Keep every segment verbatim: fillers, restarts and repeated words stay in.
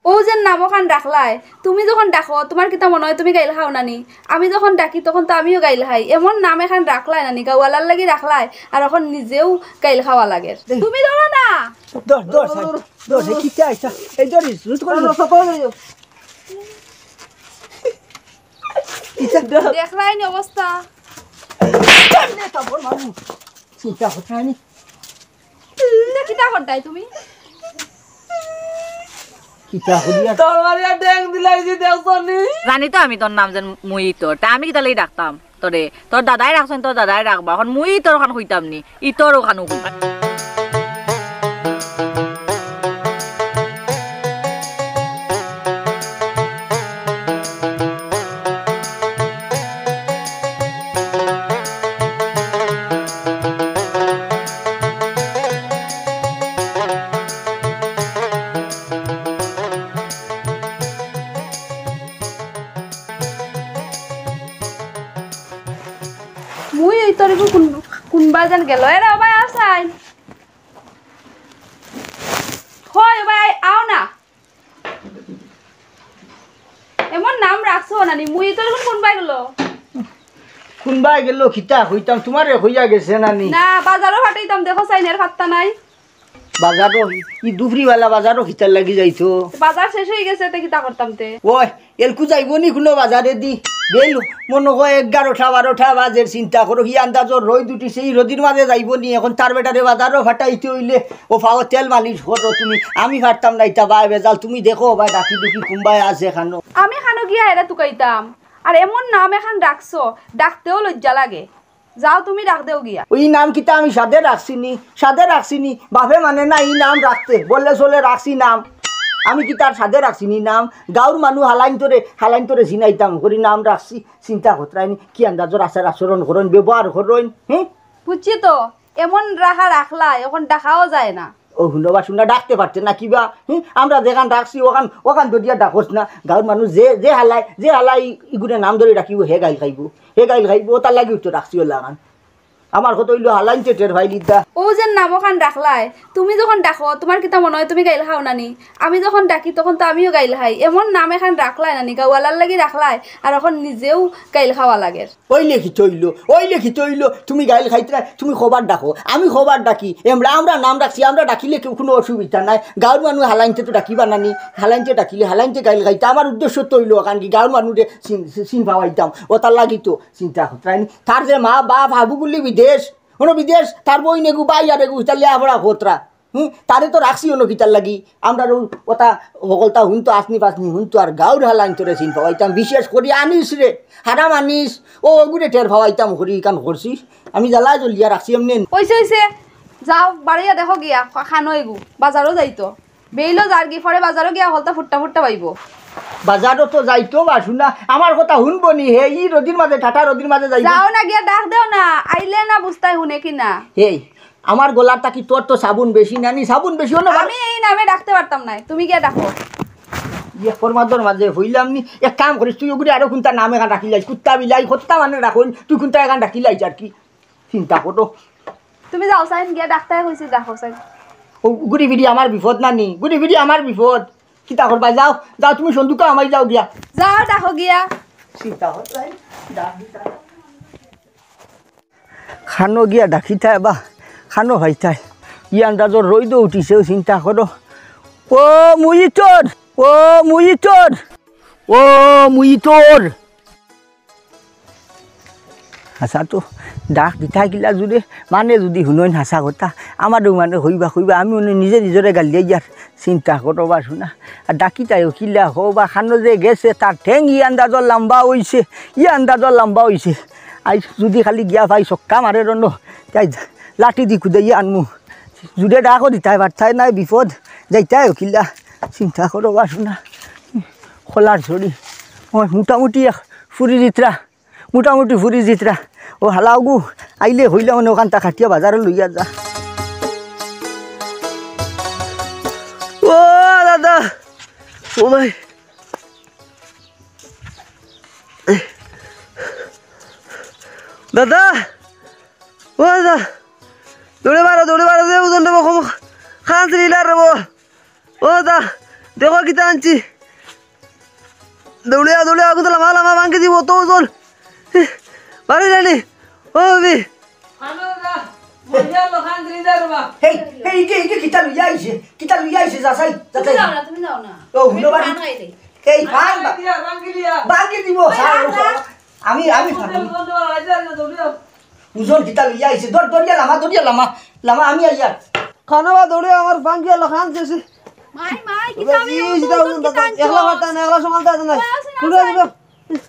অউ যে নাম অখান রাখলায়, তুমি যখন ডাকো, তুমার কিতা মনো অয় তুমি গাইল খাও না নি? আমি যখন ডাকি, তখন তো আমিও গাইল খাই। এমন নাম এখান রাখলায় না নি, গাউআলার লাগি রাখলায়, আর অখন নিজেউ গাইল খাওয়া লাগের। তুমি ধরো না। ধর, ধর, ধর, ধর, ধর, এই কিতা আইছা? এই ধরিস, রুট কর। দেখরায়নি অবস্থা। চিন্তা করতে হয়নি। ইটা কিতা করতায় তুমি? কিতা করিয়া? তোর মারিয়া ডেং দিলাইছি, দেখছো নি? জানি তো আমি তোর নাম যেন মুই ইতর, তা আমি কিতা লাগি ডাকতাম তোরে? তোর দাদায় রাখছইন, তোর দাদায় রাখবা। অখন মুই ইতর অখান কইতাম নি, ইতর অখান কই। মুই ইতর ইগু কুন, কুনবা যেন গেল। এরা ভাই আছাইন। হয় ভাই, আও না। এমন নাম রাখছো না নি, মুই ইতর কুন, কুনবায় গেল? কুনবায় গেল, কিতা কইতাম, তুমারে কইয়া গেছে না নি? না, বাজারো ফাটাইতাম, দেখো চাইন এর পাত্তা নাই। বাজারো, ই দুপুরিবালা বাজারো কিতার লাগি যাইতো? বাজার শেষ অই গেছে, তে কিতা করতাম তে? ওই, এলকু যাইবো নি কুনু বাজারেদি? বেইল, মনো কয় এগারোটা বারোটা বাজের, চিন্তা করো, কি আন্দাজর রইদ উঠিছে, ই রইদর মাঝে যাইবো নি? অখন তার বেটারে বাজারো ফাটাইতে অইলে, ও পাও তেল মালিশ করো তুমি, আমি পারতাম না ইতা, বায় বেজাল, তুমি দেখো, বায় ডাকি ডুকি কুনবায় আছে খানো। আমি খানো গিয়া এরা তুকাইতাম, আর এমন নাম এখান রাখছো, ডাকতেও লজ্জা লাগে। যাও, তুমি ডাক দেও গিয়া। ওই নাম কিতা আমি সাধে রাখছি নি? সাধে রাখছি নি? বাপে মানে না ই নাম রাখতে, বললে চলে রাখছি নাম। আমি কিতা আর সাধে রাখছি নি নাম? গাউর মানুষ হালাইন্তরে, হালাইন্তরে চিনাইতাম করি নাম রাখছি। চিন্তা করতে হয়নি, কি আন্দাজর আচার আচরণ করইন, ব্যবহার করইন, হুম? বুঝছি তো, এমন রাখা রাখলা, অখন ডাকাও যায় না। ও হুনো বা শুনা, ডাকতে পারতে না কিবা? হুম? আমরা যেখান রাখছি, অখান, অখান ধরিয়া ডাকস না। গাউর মানুষ যে, যে হালায়, যে হালায় ইগুরে নাম ধরি ডাকিবো, হে গাইল খাইবো। হে গাইল খাইবো, তার লাগি তো রাখছি অলাখান। আমার কথা অইলো হালাইন্তে টের পাইলিতা। অউ যে নাম অখান রাখলায়, তুমি যখন ডাকো, তুমার কিতা মনো অয় তুমি গাইল খাও না নি? আমি যখন ডাকি, তখন তো আমিও গাইল খাই। এমন নাম এখান রাখলায় না নি, গাউআলার লাগি রাখলায়, আর অখন নিজেউ গাইল খাওয়া লাগের। অইলে কিতা অইলো, অইলে কিতা অইলো, তুমি গাইল খাইতরায়, তুমি কবার ডাকো, আমি কবার ডাকি। এমরা, আমরা নাম রাখছি, আমরা ডাকিলে কেউ কুনু অসুবিধা নাই। গাউর মানুষ হালাইন্তে তো ডাকিবা না নি, হালাইন্তে ডাকিলে হালাইন্তে গাইল খাইতা। আমার উদ্দেশ্য তো অইলো অখান কি গাউর মানুষরে চিন, চিন পাওয়াইতাম, অতার লাগি তো। চিন্তা করতে হয়নি। তার যে মা, বাপ, হাবু গুলি বিদেশ, অনো বিদেশ, তার বইন এগু, ভাই আর এগু, ইতার লেখাপড়া করতরা। হুম, তারে তো রাখছি অনো কিতার লাগি। আমরার অউ কথা হকলতা হুনতো, আসনি পাসনি হুনতো, আর গাউর হালাইন্তরে চিন পাওয়াইতাম, বিশেষ করি আনিসরে, হারাম আনিস, অউ অগুরে টের পাওয়াইতাম করি, ইখান করছি। আমি জ্বালায় জ্বলিয়া রাখছি এমনে। অইছে, অইছে, যাও, বাড়িয়া দেখো গিয়া, খা-, খানো এগু, বাজারো যাইতো। বেইলো যার গি, পরে বাজারো গিয়া হকলতা ফুট্টা ফুট্টা পাইবো। বাজারো তো যাইতো বা শুনা, আমার কথা হুনবো নি হে, ই রইদর মাঝে, ঠাটা রইদর মাঝে যাইবো। যাও না, গিয়া ডাক দেও না, আইলে না বুঝতায় হুনে কি না। হে, আমার গলার থাকি তোর তো সাবুন বেশি না নি, সাবুন বেশি অনো। আমি এই নামে ডাকতে পারতাম নায়, তুমি গিয়া ডাকো। ইয়ে, কর্মাদর মাঝে হইলাম নি, এক কাম করিস, তুই অগুরে আরো কুনতা নাম এখান রাখিলাইস, কুত্তা বিলাই, হত্যা মানে রাখইন, তুই কুনতা এখান রাখিলাইস আর কি। চিন্তা করো। তুমি যাও চাইন গিয়া ডাকতায় কইছি, ডাকো চাইন। ও, ঘুরি ফিরি আমার বিপদ না নি? ঘুরি ফিরি আমার বিপদ। কিতা করবা? যাও, যাও, তুমি সন্দুকা আমায় যাও গিয়া। যাও, ডাকো গিয়া। চিন্তা করো, তাই? ডাক দিতা। খানো গিয়া ডাকিতায় বা, খানো পাইতায়। ই আন্দাজর রইদও উঠিছে, চিন্তা করো। ও মুইতর, ও মুইতর, ও মুইতর। হাছা তো, ডাক দিতায় কিলা জুরে, মানে যুদি হুনইন হাছা কথা, আমারেও মানে কইবা, কইবা, আমি মানে নিজে নিজরে গালিয়াইয়ার চিন্তা করো বা শুনা। আর ডাকিতায়ও কিলা কও বা, খানো যে গেছে, তার ঠেং ই আন্দাজর লাম্বা অইছে, ই আন্দাজর লাম্বা অইছে। আইজ যুদি খালি গিয়া পাই ছক্কা মারের অনো, তাই লাঠিদি কুদাইয়া আনমু। জুরে ডাকও দিতায় পারতায় নায়, বিপদ, যাইতায়ও কিলা, চিন্তা করো বা শুনা। খোলার ছড়ি, ওই মোটামুটি এক ফুরি জিতরা। মোটামুটি ফুরি জিতরা। ও হালাওগু, আইলে হইলে মানে অখানতা কাটিয়া বাজারো লইয়া যা। ও দাদা, ও ভাই। দাদা, ও দাদা, দৌড়ে মারো, দৌড়ে মারো, যে ওজন দেবো, কম, খান সিলিন্ডার দেবো। ও দা, দেখো কিতা আনছি। দৌড়িয়া, দৌড়িয়া, আগুতে লামা, লামা, ভাঙ্গি দিব, তো ওজন। বাড়ি জানি। ও, বি। হেই, হেই, ইগে, ইগে, কিতা লইয়া আইছে? কিতা লইয়া আইছে? যাচাই, তুমি যাচাই। যাও না, তুমি যাও না। ও, হুনো বাড়ি। এই, ভাই, ভাঙ্গি দিব, স্যার, আমি, আমি ফাটাম। ওজন কিতা লইয়া আইছে? দৌড়, দৌড়িয়া লামা, দৌড়িয়া লামা, লামা, আমি আইয়ার। খানো বা দৌড়ে আমার ভাঙ্গিয়া লাখান শেষে। মাই, মাই, কিতা এই, ওজন, কিতা আনছো? একলা ফাটা না, একলা সমান তা না। ওই আছে না, খুলে আছে। দিবা।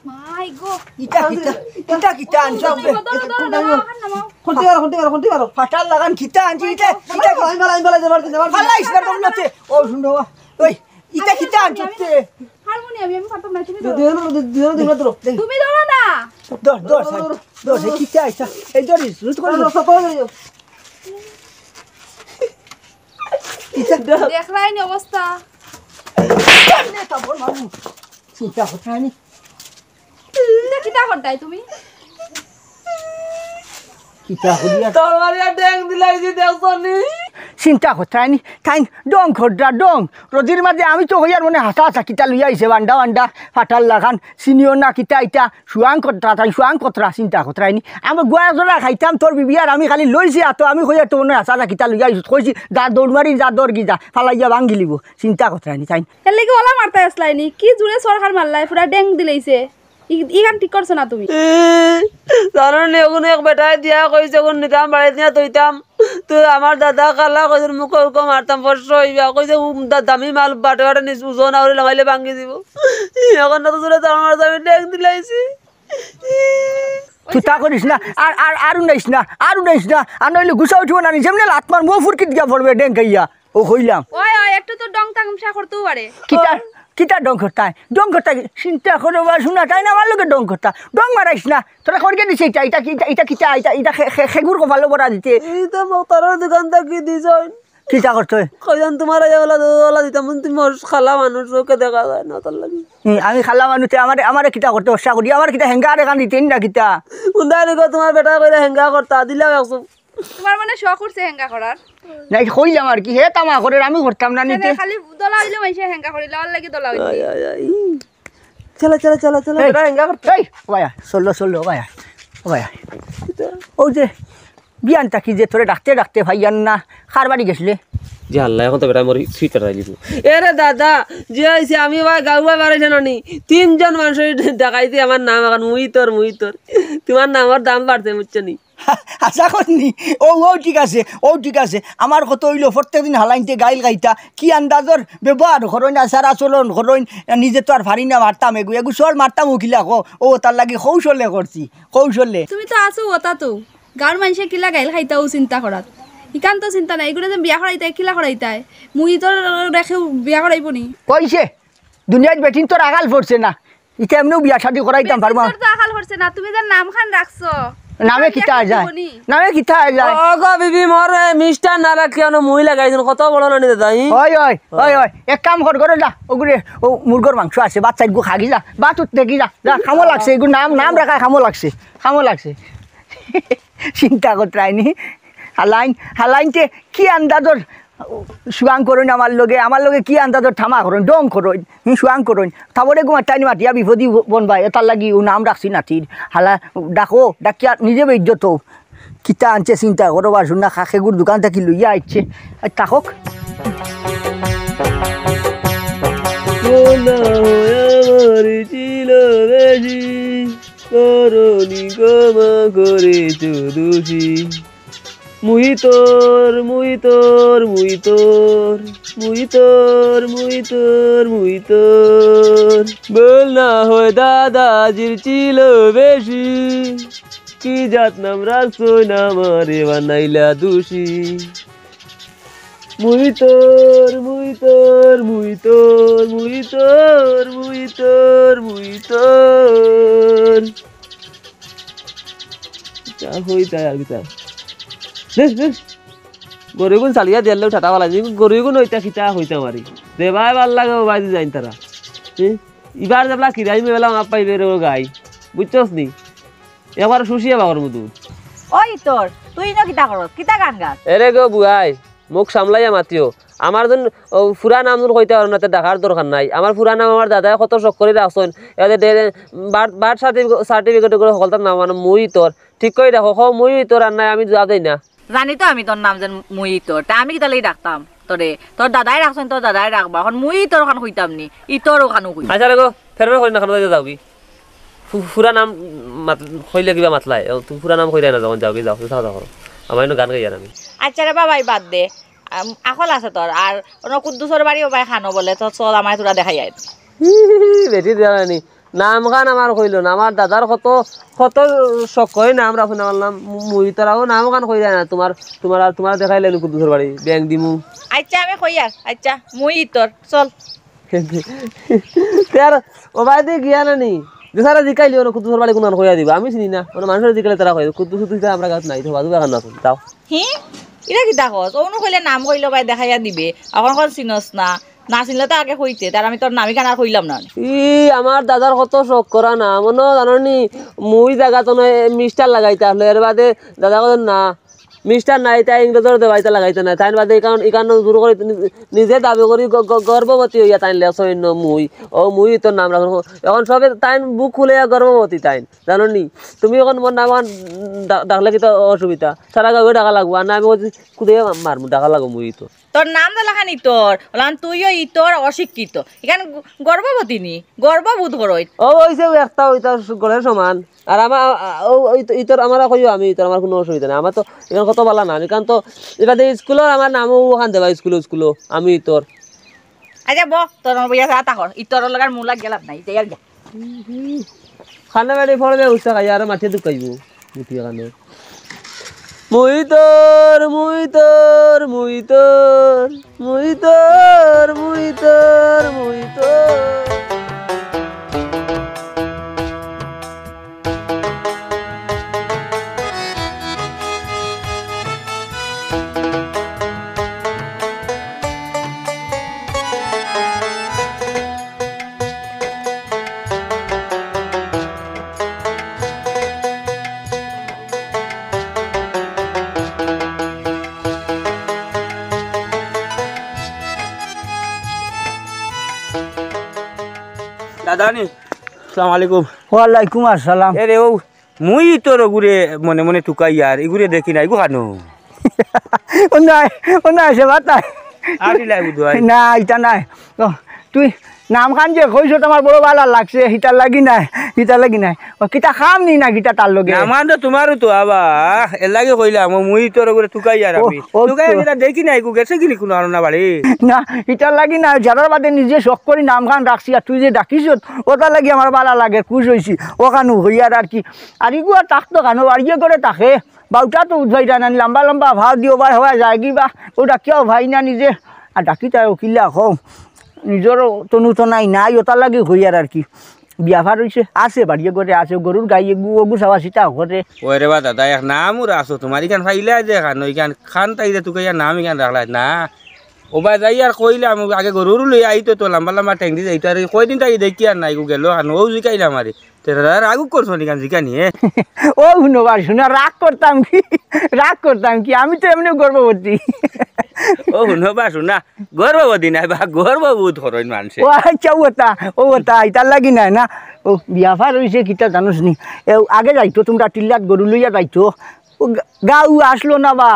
মাই গো। ইটা কিতা, ইটা কিতা আনছো? ধরো, ধরো, ধরো, ধরো, ধরো, ধরো। খুলতে পারো, খুলতে পারো, খুলতে পারো। ফাটার লাখান কিতা আনছি, ইটা, ইটা কিতা? আমি বালাই, আমি বালাই, যাবার দিন, যাবার দিন। ফালাইস না, তোর মতে। ও, শুনো, ওই, ইটা কিতা আনছো তে? হারমোনিয়াম, আমি পারতাম না, তুমি ধরো। দুই, দুই, দুই, দুই, দুই, দুই, দুই। তুমি ধরো না। ধর, ধর, ধর, ধর, ধর, ধর, কিতা ইটা? এই ধর, রুট করে ধর, ধর। ধর, ধর, ধর। ইটা ধর। দেখরায়নি অবস্থা। কেমনে তা বল, মামু? চিন্তা করতে হয়নি। ইটা কিতা করতায় তুমি? কিতা করিয়া? তোর মারিয়া ডেং দিলাইছি, দেখছো নি? চিন্তা করতে হয়নি। তাইন ডং খদ্রা, ডং। রোজির মাঝে আমি তো কইয়ার মনে হাছা হাছা কিতা লইয়া আইছে, বান্ডা বান্ডা, ফাটার লাখান, চিনিও না কিতা ইটা, সুয়াং খদ্রা, তাইন সুয়াং খদ্রা, চিন্তা করতে হয়নি। আমি গুয়া জোড়া খাইতাম, তোর বিবি আর আমি খালি লইছি, আর তো আমি কইয়ার তো মনে হাছা হাছা কিতা লইয়া আইছ, কইছি, যা দৌড় মারি, যা দৌড় গি যা, ফালাইয়া ভাঙ্গি লিব। চিন্তা করতে হয়নি, তাইন। এর লাগি ওলা মারতায় আসলায়নি, কি জোরে সরকার মারলায়, পুরা ডেং দিলাইছে। ই-, ইখান ঠিক করছো না তুমি। এ, জানো নি, অগুন এক বেটায় দিয়া কইছে, অগুন নিতাম, বাড়িত নিয়া থইতাম। তো আমার দাদা কালা কইছে, মুখো মুখো মারতাম, ফর্সা অইবা। কইছে, উ, দা-, দামি মাল বাটে বাটে নিস, ওজন আউরি লামাইলে ভাঙ্গি দিব। এখন না তো জোরে তার মারছে, আমি ডেং দিলাইছি। তুই তা করিস না, আর, আর, আর উনাইস না, আর উনাইস না। আর নইলে গুছা উঠিব না নি, যেমনে লাত মার, মুখ ফুরকিত গিয়া পড়বে ডেং খাইয়া। ও কইলাম। ওই, ওই, একটু তো ডং তামশা করতেও পারে। কিতা, কিতা ডং করতায়? ডং করতায় কি? চিন্তা করো বা শুনা, তাইন আমার লগে ডং করতা। ডং মারাইস না। তোরা করিয়া দিছে ইটা, ইটা কি, ইটা, ইটা কিতা, ইটা, ইটা খে-, খে-, খেগুর কপালো বড়া দিতে। এই তো মক্তারর দোকান থাকি দিছইন। কিতা করতে? কইলাম তোমার এই ওলা, ওলা দিতাম, তুমি মোর খালা মানুষ, চোখে দেখা যায় না, তার লাগি। হুম, আমি খালা মানুষ, তে আমারে, আমারে কিতা করতে? অসা করি, আমার কিতা হেঙ্গা আর এখান দিতে না কিতা? উন্দায় নিকো তোমার বেটা কইরা হেঙ্গা করতা, দিলাম একশো। তোমার মানে শখ উঠছে হেঙ্গা করার? নাই, কইলাম আর কি, হে তামা করে, আমি করতাম না নিতে। খালি দলা অইলে মাইনষে হেঙ্গা করিলে, ওর লাগি দলা অইলে। আয়, আয়, আয়। চলো, চলো, চলো, চলো, এই, বেটা হেঙ্গা করতে। এই, ও ভাইয়া, চলো, চলো, ও ভাইয়া, ও ভাইয়া। ও যে, বিয়ান থাকি যে তোরে ডাকতে ডাকতে পাইয়ার না, কার বাড়ি গেছিলে? যে আল্লাহ, এখন তো বেটা মরি সুইটার আইলি তো। এরে দাদা, যে হইছে আমি ভাই গাউয়া বাড়াইছে নানি, তিনজন মানুষ ডাকাইতে আমার নাম এখন মুইতর, মুইতর। তোমার নামর দাম বাড়ছে, বুঝছো নি? আশা করনি। ও, ও ঠিক আছে, ও ঠিক আছে। আমার কথা অইলো, প্রত্যেক দিন হালাইনতে গাইল খাইতা, কি আন্দাজর ব্যবহার করইন, আচার আচরণ করইন, নিজে তো আর পারি না মারতাম এগু, এগু সর মারতাম উকিলা কো, ও তার লাগি কৌশলে করছি, কৌশলে। তুমি তো আছো ওটা তো, গাঁর মাইনষে কিলা গাইল খাইতা ও চিন্তা করাত। ইখান তো চিন্তা নাই, এগুরে যে বিয়া করাইতায়, কিলা করাইতায়? মুই তো রেখেও বিয়া করাইবো নি। কইছে, দুনিয়াত বেটিন তোর আগাল পড়ছে না, ইতা এমনেও বিয়া শাদি করাইতাম পারবো না। তোর তো আগাল পড়ছে না, তুমি যে নাম খান রাখছো। নামে কিতা যায়? নামে কিতা যায়? ও গো বিবি, মোর মিস্টার না রাখি কেন মুই লাগাইছইন, কত বড় নানি দাদা, ই? ওই, ওই, ওই, ওই, এক কাম কর, ঘরো যা, ওগুরে, ও মুরগর মাংস আছে, ভাত চাইগু খাগি যা, ভাত উঠতে কি যা, যা, খামো লাগছে, এগু নাম, নাম রাখা খামো লাগছে, খামো লাগছে। চিন্তা করতে আইনি, হালাইন, হালাইনতে কি আন্দাজর সুয়াং করইন আমার লগে, আমার লগে কি আন্দাজর থামা করইন, ডং করইন, হুম, সুয়াং করইন। তারপরে ঘুমার টাইম মাতিয়া বিপদি বনবায়, এটার লাগি ও নাম রাখছি নাতির। হালা ডাকো, ডাকিয়া নিজে বেইজ্জত হও। কিতা আনছে চিন্তা করো, বা শুন না, খাখেগুর দোকান থাকি লইয়া আইছে। আর থাকক। মনে হয় আমার ছিল বেশি, করনি ক্ষমা করে চৌদুষী। মুই তোর, মুই তোর, মুই তোর, মুই তোর, মুই তোর, মুই তোর। বল না হয় দাদাজির ছিল বেশি, কি জাত নাম রাখছইন আমারে বানাইলা দোষী। মুই তোর, মুই তোর, মুই তোর, মুই তোর, মুই তোর, মুই তোর। কিতা কইতায় আর কিতা? দে, দে। গরুগুন চালিয়া দিয়ার লোক ঠাটা বালা, গরুগুন ওইটা কিতা কইতাম আরি। দে ভাই, ভালা লাগে, ও ভাই, যাইন তারা। হুম? ইবার যেবলা কিরাই মেলা মাপ পাইবে রে ও গাই। বুঝছস নি? একবার শুষিয়া বাগর মুদু। ওই তোর, তুই ইনো কিতা করস? কিতা গান গাস? এরে গো বুয়াই, মুখ সামলাইয়া মাতিও। আমার যেন, ও, পুরা নাম যেন কইতা পারো না, তে ডাকার দরকার নাই। আমার পুরা নাম আমার দাদায় কত শখ করি রাখছইন। এতে day-, birth, birth certificate, certificate করে হকলতার নাম মানে মুই তোর। ঠিক করি রাখো, কও মুই তোর আর নাই, আমি জুয়াব দেই না। জানি তো আমি তোর নাম যেন মুই তোর, তা আমি কিতা লাগি ডাকতাম তোরে? তোর দাদায় রাখছইন, তোর দাদায় রাখবা। অখন মুই তোর অখান কইতাম নি, ইতর অখানউ কই। আচ্ছা রে গো, ফের ফের করি না, খানো যাওগি। ফু-, পুরা নাম মাত-, কইলে কিবা মাতলায়, ও, তুমি পুরা নাম কইরায় না যখন যাওগি, যাও, যাও, যাও করো। আমার ইনো গান গাইয়ার আমি। আচ্ছা রে বাবা, ই বাদ দে। আম, আকল আছে তোর। আর অনো কুদ্দুসর বাড়ি ওবায় খানো বলে, তো চল আমায় তোরা দেখাই আয়। বেটি দেওয়ানি, নাম খান আমার কইলো না, আমার দাদার কত, কত শখ করি নাম রাখুন, আমার নাম মু-, মুই তোরাও নাম খান কইরায় না, তোমার, তোমার আর তোমার দেখাইলে কুদ্দুসর বাড়ি, ব্যাং দিমু। আচ্ছা, আমি কইয়ার, আচ্ছা, মুই তোর, চল। তে আর ওবায়দি গিয়া না নি? যে সারা জিকাইলি, অনো কুদ্দুসর বাড়ি কুনান কইয়া দিবা, আমি চিনি না, অনো মানুষরে জিকাইলে তারা কয়, কুদ্দুস কুদ্দুস আমরা গাঁত নাই, তো বাজু বাগান না, যাও। হি? ইটা কিতা কস? অনো কইলে নাম কইলো বায় দেখাইয়া দিবে, অখন কন চিনস না, না চিনলে তো আগে কইতে, তার আমি তোর নাম ইখান আর কইলাম না। ই, আমার দাদার কত শখ করা নাম, অনো জানো নি, মুই জাগাত অনো মিস্টার লাগাইতা আছলো, এর বাদে দাদা কইলো না, মিস্টার না, ইটা ইংরেজর দেওয়া, ইটা লাগাইতা না। তাইন বাদে ইখান, ইখান জোর করি নি-, নিজে দাবি করি গ-, গ-, গর্ভবতী অইয়া তাইন লেখছইন মুই। ও মুই তোর নাম রাখো। অখন সবে তাইন বুক খুলে গর্ভবতী তাইন। জানো নি? তুমি অখন মোর নাম অখন ডা-, ডাকলে কিতা অসুবিধা? সারা গাঁও ডাকা লাগবো। আর না আমি কইছি, কুদে মারমু, ডাকা লাগবো মুই তো। তোর নাম তো লেখা নি তোর। অলান তুইও ইতর অশিক্ষিত। ইখান গ-, গর্ভবতী নি? গর্ভবোধ করইত। ও, ওই যে একটা, ওইটা স-, গড়ের সমান। আর আমার, আ, ও, ওই তো, ইতর, আমারে কইও আমি ইতর, আমার কুনু অসুবিধা নাই। আমার তো ইখান কত বালা নাম, ইখান তো, ইবাদে স্কুলো আমার নামও অখান দেবা, স্কুলো, স্কুলো, আমি ইতর। আচ্ছা, বহ, তোর বইয়া যা তা কর, ইতর লগে আর মুলা গেলাম নাই, যাই আর যা। খানা বাড়ি পড়বে, উস্তা খাই, আরো মাঠে ঢুকাইবো, মুতি খানো। মুই তোর, মুই তোর, মুই তোর, মুই তোর, মুই তোর, মুই তোর। দাদা নি, আসসালামু আলাইকুম। ওয়ালাইকুম আসসালাম। এ রে, ও মুই তোর ওগুরে মনে মনে তুকাই আর ইগুরে দেখি না, ইগু খানো। ও নাই, ও নাই, সে বাতায়। আরে লাই বুধ ভাই। না, ইটা নাই। ও, তুই নাম খান যে কইছো, তো আমার বড় বালা লাগছে, হিতার লাগি নাই, হিতার লাগি নাই। ও, কিতা খাম নি না, কিতা তার লগে? আমার তো তোমারও তো আবা, এর লাগি কইলাম, ও মুই তোর ওগুরে তুকাই আর ও, আমি। ও তুকাই তো। আমি ইটা দেখি না, ইগু গেছে কিনি কুনু হারনা বাড়ি। না, হিতার লাগি না, যারার বাদে নিজে শখ করি নাম খান রাখছি, আর তুই যে ডাকিস, ওটার লাগি আমার বালা লাগে, খুশ হইছি। ও খানু হইয়ার আর কি। আর ইগু আর থাকতো খানো, আর ইয়ে করে থাকে। বাউটা তো উঠবাই যায় না, লম্বা লম্বা ভাও দিও বার হওয়া যায় কি বা, ওটা কেউ ভাই না নিজে। আর ডাকি তাই উকিল্লা কও, নিজেরও তনু তো নাই, নাই, ওটার লাগি হইয়ার আর কি। বিয়া ভার হইছে, আছে বাড়িয়ে ঘরে আছে, গরুর গাই এগু, ওগু সাবা সিতা ঘরে। ওই রে বা দাদা, এক নাম ওরা আছো, তোমার ইখান ফাইলা যে খান, ওইখান খান তাই যে তুকে ইয়া নাম ইখান রাখলা না। ও বা যাই আর কইলাম, আগে গরুর লই আইতো তো লম্বা লম্বা ঠেংদি যাইতো, আর কয়দিন তাই দেখি আর নাই, গু গেল খান, ও জিকাইলাম আরে। তে দাদা, রাগ করছো নি কেন জিকানি, এ? ও হুনো বা, হুনো, রাগ করতাম কি? রাগ করতাম কি? আমি তো এমনি গর্ভবতী। ও হুনো বা, হুনা, গর্ভবতী নাই বা, গর্ভবোধ করইন মানষে। ও আচ্ছা, ও তা, ও তা, ইতার লাগি নাই না। ও, বিয়া ভার হইছে, কিতা জানোস নি? এ, আগে যাইতো, তোমরা টিল্লাত গরু লইয়া যাইতো। ও গা-, গাউ আসলো না বা,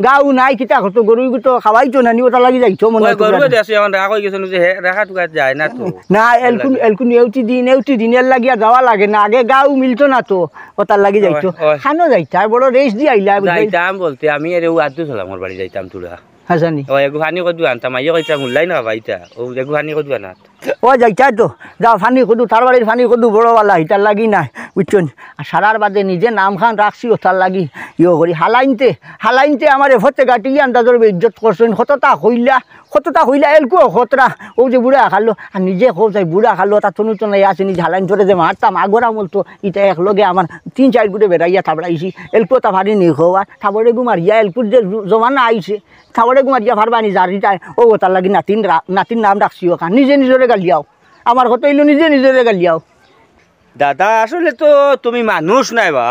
গাউ নাই, কিতা করতো, গরু তো খাওয়াইতো না নি, ওটা লাগি যাইতো মনে ওই হয় গরু তোমরা। দেশে এখন রাখা হয়ে গেছে, যে হে-, রাখা টুকা যায় না তো। না, এলকুন, এলকুন এউতি দিন, এউতি দিন, এর লাগিয়া যাওয়া লাগে না, আগে গাউ মিলতো না তো, ওটার লাগি যাইতো। ওই, ওই। খানো যাইতো, আর বড় রেস দিয়ে আইলা, বুঝলি? যাইতাম বলতে, আমি এরে ও আব্দুল সালামর বাড়ি যাইতাম তোরা। হাসানি। ও, এগু পানি কদু আনতাম, আইয়া কইতাম, উল্লাই না খাবাইতা। ও, এগু পানি কদু আনাত। ও যাইতাই তো, যাও পানি কদু, তার বাড়ির পানি কদু বড় বালা, ইতার লাগি নাই, বুঝছো নি? আর সারার বাদে নিজে নাম খান রাখছি, ও তার লাগি, ইয়ে করি, হালাইনতে, হালাইনতে আমার এ ফতে গাটি আন্দাজর ইজ্জত করছইন, কতটা হইলা, কতটা হইলা, এলকু কতটা, ও যে বুড়া খালো, আর নিজে খোঁজ যায় বুড়া খালো, তা তনু তনাই আছে, নিজে হালাইন ধরে যে মারতাম, আগর আমল তো, ইটা এক লগে আমার তিন চার গুটে বেড়াইয়া থাবড়াইছি, এলকু তা পারি নি খোয়া, থাবড়ে গু মারিয়া, এলকুর যে জমানা আইছে, থাবড়ে গু মারিয়া পারবা নি জারি তাই, ও তার লাগি নাতিন রা-, নাতিন নাম রাখছি ওখান, নিজে নিজরে গালিয়াও। আমার কথা হইলো নিজে নিজরে গালিয়াও। দাদা, আসলে তো তুমি মানুষ নাই বা।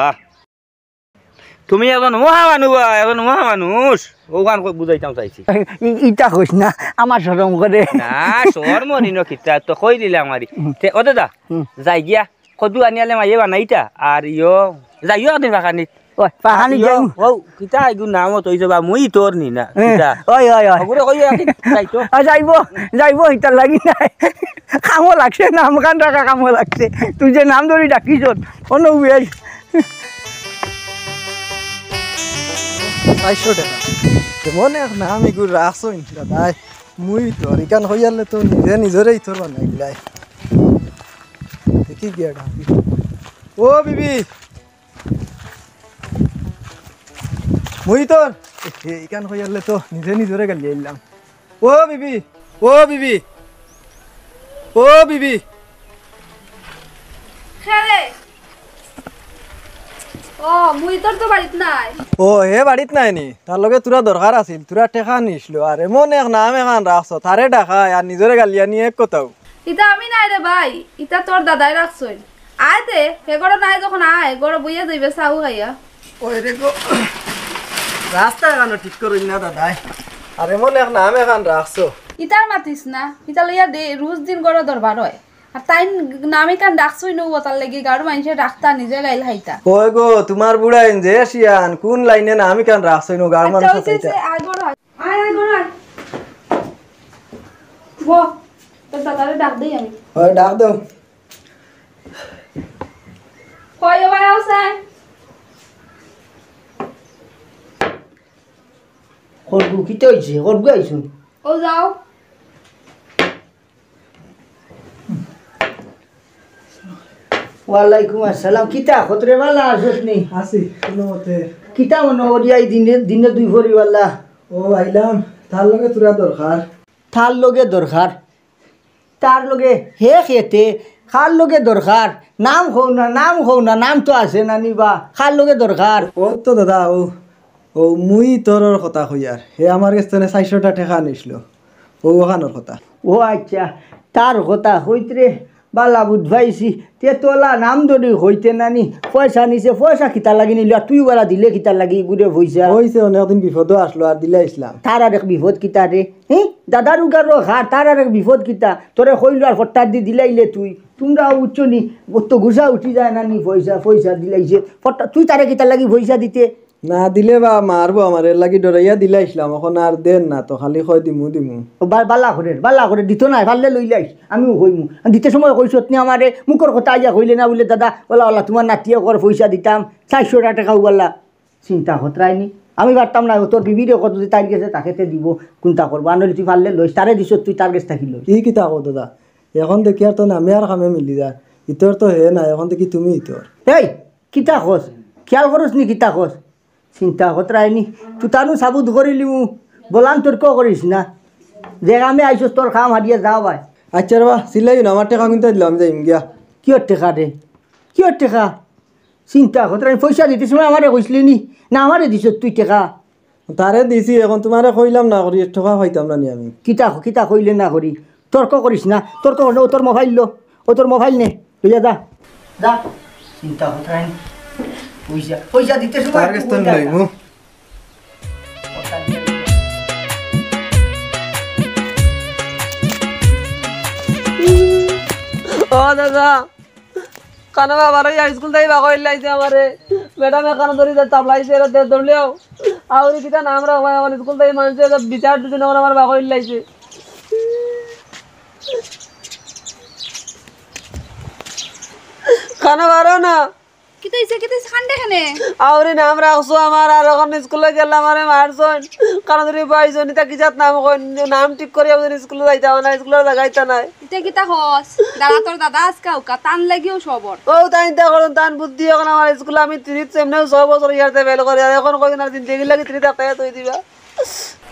তুমি একজন মহা মানুষ বা, একজন মহা মানুষ। অখান কই বুঝাইতাম চাইছি। ই-, ইটা কইস না, আমার শরম করে। না, শরম অর নি কিতা, তো কই দিলাম আরি। তে, ও দাদা, হুম। যাই গিয়া, কদু আনিয়ালে মাইয়ে বানাইতা, আর ইয়ো, যাইও একদিন বাগানিত। ওই, বাগানিত ইয়ো, যাইমু। ও, কিতা এগু নাম অত অইছে বা, মুই তোর নি না, হ্যাঁ, কিতা? ওই, ওই, ওই। ওগুরে কইও একদিন যাইতো। আ, যাইবো, যাইবো, ইতার লাগি নাই। কামো লাগছে, নামখান রাখা কামো লাগছে। তুই যে নাম ধরি ডাকিস, অনো বেশ। চাইরশো টেকা। কেমন এক নাম এগু রাখছইন দাদাই। মুই তোর ইখান কইয়ারলে তো নিজে নিজরে ইতর বানাই দিলাই। দেখি গিয়া ডাকি। ও বিবি। মুই তোর। এ, ইখান কইয়ারলে তো নিজে নিজরে গালি আইলাম। ও বিবি, ও বিবি, ও বিবি। কে রে? ও, মুই তোর তো বাড়িত নাই। ও, হে বাড়িত নাই নি? তার লগে তোরা দরকার আছিল, তোরা টেকা নিছলো। আর এমন এক নাম এখান রাখছো, তারে ডাকায় আর নিজরে গালিয়া নিয়ে এক কথাও। ইতা আমি নাই রে ভাই, ইতা তোর দাদাই রাখছইন। আয় তে, হে ঘরো নাই যখন আয়, ঘরো বইয়া যাইবে চাউ খাইয়া। ওই রে গো, রাস্তা এখানো ঠিক করইন না দাদাই। আর এমন এক নাম এখান রাখছো। ইতার মাতিস না, ইতা লইয়া দে, রোজ দিন ঘরো দরবার অয়। আর তাইন নাম ইখান রাখছইন নু, তার লাগি গাঁওর মাইনষে রাখতা, নিজে গাইল খাইতা। ওই গো, তোমার বুড়াইন যে শিয়ান, কোন লাইনে নাম ইখান রাখছইন নু, গাঁওর আচ্ছা, মাইনষে অইছে, খাইতা। অইছে, আয় ঘরো আয়। আয়, আয়, ঘরো আয়। বহ, তোর দাদারে ডাক দেই আমি। ওই ডাক দাও। কই ও ভাই, আও চাই। করবো, কিতা অইছে? করবো আইছো? ও যাও। ওয়ালাইকুম আসসালাম। কিতা খতরে, বালা আছস নি? আছি, কোনো মতে। কিতা মনো করিয়া এই দিনে, দিনে দুই ফরি বালা? ও আইলাম, তার লগে তোরা দরকার। তার লগে দরকার? তার লগে হে খেতে, কার লগে দরকার? নাম কও না, নাম কও না, নাম তো আছে না নি বা, কার লগে দরকার? ও তো দাদা, ও, ও মুই তোরর কথা কইয়ার, হে আমার গেছ তনে চাইরশোটা টেকা নিছলো, ও ওখানোর কথা। ও আচ্ছা, তার কথা কইতরে বালা বুঝ পাইছি, তে তোলা নাম ধরি কইতে না নি, পয়সা নিছে, পয়সা কিতা লাগি নিল, আর তুই ওরা দিলে কিতা লাগি ঘুরে পয়সা? কইছে অনেকদিন বিপদও আসলো, আর দিলে ইসলাম। তার আর এক বিপদ কিতা রে? হি? দাদার উগারও খার, তার আর এক বিপদ কিতা? তোরে কইলো আর ফট্টা দি দিলাইলে তুই। তোমরা উঠছো নি, অত গুছা উঠি যায় না নি, পয়সা, পয়সা দিলাইছে। ফট্টা, তুই তারে কিতার লাগি পয়সা দিতে? না দিলে বা মারবো আমারে, এর লাগি ডরাইয়া দিলাইছলাম। অখন আর দেন না তো, খালি কয় দিমু, দিমু। ও বা-, বালা করের, বালা করের, দিতো নায়, পারলে লইলাইস। আমিও কইমু। দিতে সময় কইছত নি আমারে, মুখর কথা আইয়া কইলে না বুলে, "দাদা, ওলা, ওলা, তুমার নাতিয়ে কর পয়সা দিতাম, চাইরশোটা টেকা উবালা।" চিন্তা খতরায় নি। আমি পারতাম না, ও তোর বিবিরে কত যে তাইর গেছে তাকে তে দিব, কুনতা করবো? আর নইলে তুই পারলে লইস, তারে দিছত তুই তার গেছ থাকি লইস। ই কিতা কও দাদা? অখন দেখি আর তো নামে আর কামে মিলি যা। ইতর তো হে না, অখন দেখি তুমি ইতর। এই, কিতা কস? খিয়াল করস নি কিতা কস? চিন্তা খতরায় নি। তুই তানু সাবুত করিলিমু, বলান তর্ক করিস না। যে কামে আইছস তোর কাম হারিয়া যা ভাই। আচ্ছা রে বা, চিল্লাইও না, আমার টেকা কিন্তু দিলাম, আমি যাইম গিয়া। কিয়র টেকা রে? কিয়র টেকা? চিন্তা খতরায় নি, পয়সা দিতে সময় আমারে কইছলি নি? না আমারে দিছত তুই টেকা? তারে দিছি, অখন তুমারে কইলাম না করি, টেকা পাইতাম না নি আমি। কিতা, কিতা কইলে না করি? তর্ক করিস না, তর্ক করিস না, ও তোর মোবাইল লো, ও তোর মোবাইল নে, লইয়া যা। যা, চিন্তা খতরায় নি। পয়সা, পয়সা দিতে সময় তার গেছ তো লইমু। ও দাদা, কানো বাবা লইয়া স্কুল থাকি বার করিলাইছে আমারে। ম্যাডামে কানো ধরি তাবলাইছে, এরা দে ধরলেও। আউরি কিতা নাম রাখবা, অখন স্কুল থাকি মানষে বিচার দিছে না, অখন আমারে বার করিলাইছে। কানো বারো না। কিতা অইছে, কিতা অইছে, কান্দে কেনে? আউরি নাম রাখছো আমার, আর অখন স্কুলো গেলাম, আমারে মারছইন। কানো ধরি পাইছইন, ইতা কিজাত নাম কইন, নাম ঠিক করি আমি স্কুলো যাইতাম না, স্কুলো লাগাইতা নাই। ইতা কিতা কস? দাদা, তোর দাদা আজকা উকা, তান লাগিও সবর। ও, তাই ইতা করুন, তান বুদ্ধি অখন আমার স্কুলো আমি তিরিত এমনেও ছয় বছর ইয়ারতে ফেল করি, আর অখন কইন আর জিন্দেগির লাগি তিরিত আটকাইয়া থই দিবা।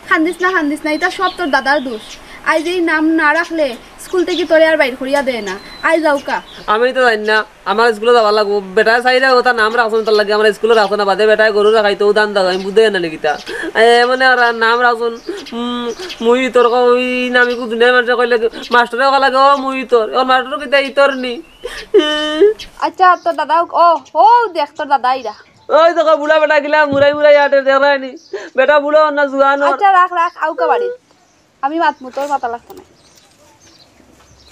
কান্দিস না, কান্দিস না, ইতা সব তোর দাদার দোষ। আইজ এই নাম না রাখলে স্কুল থাকি তোরে আর বাইর করিয়া দেয় না। আইজ যাউক্কা। আমি তো জানি না, আমার স্কুলো যাওয়া লাগবো। বেটায় চাইরা ওটা নাম রাখছইন, তার লাগি আমার স্কুলো রাখতো না, বাদে বেটায় গরু রাখাইতো, ও ধান্দা, আমি বুঝতে না কিতা। এ, মানে, ওরা নাম রাখছইন, উম, মুই তোর ক-, ওই নাম ইকু দুনিয়ার মানষে কইলে কি, মাস্টরে কওয়া লাগে, "ও মুই তোর", এখন মাস্টর কিতা ইতর নি? আচ্ছা, তোর দাদা, ও, ও দেখ, তোর দাদা ইরা। ওই দেখো, বুড়া বেটা কিলা মুরাই মুরাই আটে, দেখরায়নি? বেটা বুড়া অর না জুয়ান অর। আচ্ছা, রাখ, রাখ, আউক্কা বাড়িত। আমি মাতমু, তোর মাতা লাগতো না।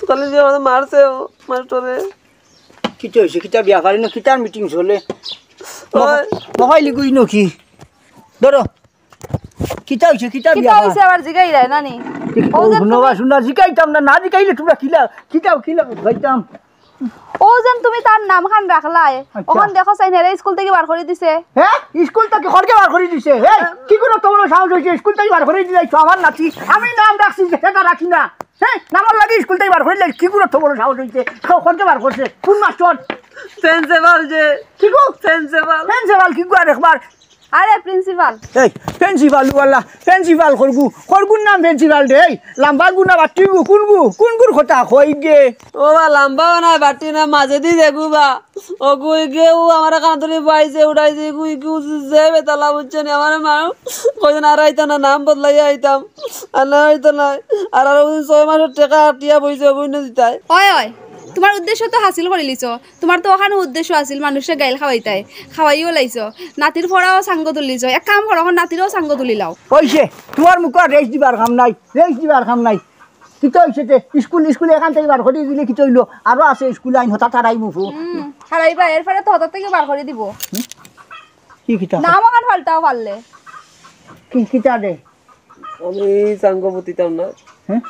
খালি যে আমারে মারছে ও মাস্টরে। কিতা অইছে? কিতা ব্যাপার? ইনো কিতার মিটিং চলে? ওই। মহাই লিগুই নাকি? ধরো। কিতা অইছে? কিতা কিতা ব্যাপার? অইছে আবার জিগাইরায় নানি? ঠিক, ও ও যেন হুনো বা তুমি হুনো, জিগাইতাম না, না জিগাইলে তুমরা কিলা, কিতা, কিলা জিগাইতাম? ও যেন তুমি তার নাম খান রাখলায়, আচ্ছা। অখন দেখো চাইন হেরে স্কুল থাকি বার করি দিছে। হে? স্কুল থাকি খড়কে বার করি দিছে? হে? কি করে তোমার সাহস অইছে স্কুল থাকি বার করি দিলাইছো আমার নাতি? আমি নাম রাখছি যে সেটা রাখি না। হে? নামর লাগি স্কুল থাকি বার করি দিলাই, কি করে তোমার সাহস অইছে? খ-, খড়কে বার করছে? কোন মাস্টর? প্রিন্সিপাল যে। কি গো? প্রিন্সিপাল। প্রিন্সিপাল কি গো আরেকবার? আরে প্রিন্সিপাল। এই, প্রিন্সিপাল ওয়ালা, প্রিন্সিপাল করগু, করগুর নাম প্রিন্সিপাল রে। এই, লাম্বা গু না বাট্টি গু, কোন গু, কোন গুর কথা কই গে? ও বা লাম্বা না বাট্টি না, মাঝে দি দেখু বা। ও গু গেউ আমার কান ধরি বাইছে, উঠাইছে, গু গু যে বেতালা বুঝছো নি, আমার মা কইছেন আর আইতা না, নাম বদলাইয়া আইতাম। আর না আইতো না। আর আর ওদিন ছয় মাসর টেকা আটিয়া বইছে, ওগুই না দিতাই। ওই, ওই, তোমার উদ্দেশ্য তো হাসিল করিলিছো। তোমার তো অখানো উদ্দেশ্য আছিল মানুষরে গাইল খাওয়াইতায়, খাওয়াইও লাইছো, নাতির পড়াও সাঙ্গ তুলিছো। এক কাম করো, অখন নাতিরও সাঙ্গ তুলিলাও। অইছে, তোমার মুখো আর রেশ দিবার কাম নাই, রেশ দিবার কাম নাই। কিতা অইছে তে? স্কুল, স্কুল এখান থাকি বার করি দিলে কিতা অইলো? আরো আছে স্কুল আইন, হঠাৎ হারাই মুফু। হুম, হারাইবা, এরপরে তো হঠাৎ থাকি বার করি দিব। কি কিতা? নাম অখান পাল্টাও পারলে। কি কিতা রে? আমি সাঙ্গ পুতিতাম না। হ্যাঁ?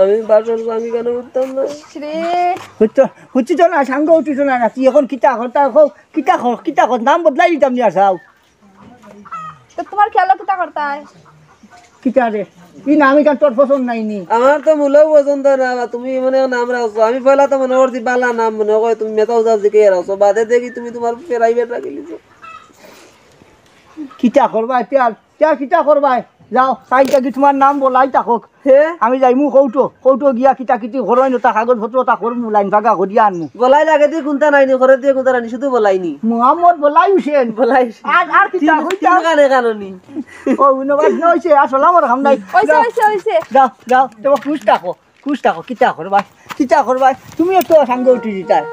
আমি বাসর সাঙ্গি কেন পুতিতাম না? রে। হুচ্চ, হুচ্চি তো না, সাঙ্গ উঠিত না, না। তুই অখন কিতা করতা, কও, কিতা কর, কিতা কর, নাম বদলাই দিতাম নিয়া চাও। তো তোমার খেয়াল কিতা করতায়? কিতা রে? ই নাম ইখান তোর পছন্দ নাই নি? আমার তো মুলেও পছন্দ না, বা তুমি মনে হয় নাম রাখছো। আমি পয়লা তো মনে করছি বালা নাম মনে হয়, তুমি মেতা উজা জিকে রাখছো। বাদে দেখি তুমি তোমার প্রাইভেট রাখি লিছো। কিতা করবা ইতা? কিয়া কিতা করবায়? যাও, তাই থাকি তোমার নাম বলাই থাকউক। হে? আমি যাইমু কৌটো, কৌটো গিয়া কিতা কিতি করইন, তা কাগজপত্র তা করমু, লাইন ফাঁকা করিয়া আনমু। বলাই লাগে দি কুন্তা নাই নি, করে দিয়ে কুন্তা নাই নি, শুধু বলাই নি। মোহাম্মদ বলাই হোসেন। বলাই হোসেন। আর, আর কিতা তিন, কইতা? তিন কানে কানো নি। ও, উনবাদ না অইছে, আর সালাম আর হাম নাই। অইছে, যাও। অইছে, অইছে। যাও, যাও, তোমার খুশ থাকো, খুশ থাকো, কিতা করবায়, কিতা করবায়, তুমি একটু সাঙ্গ উঠি দিতায়।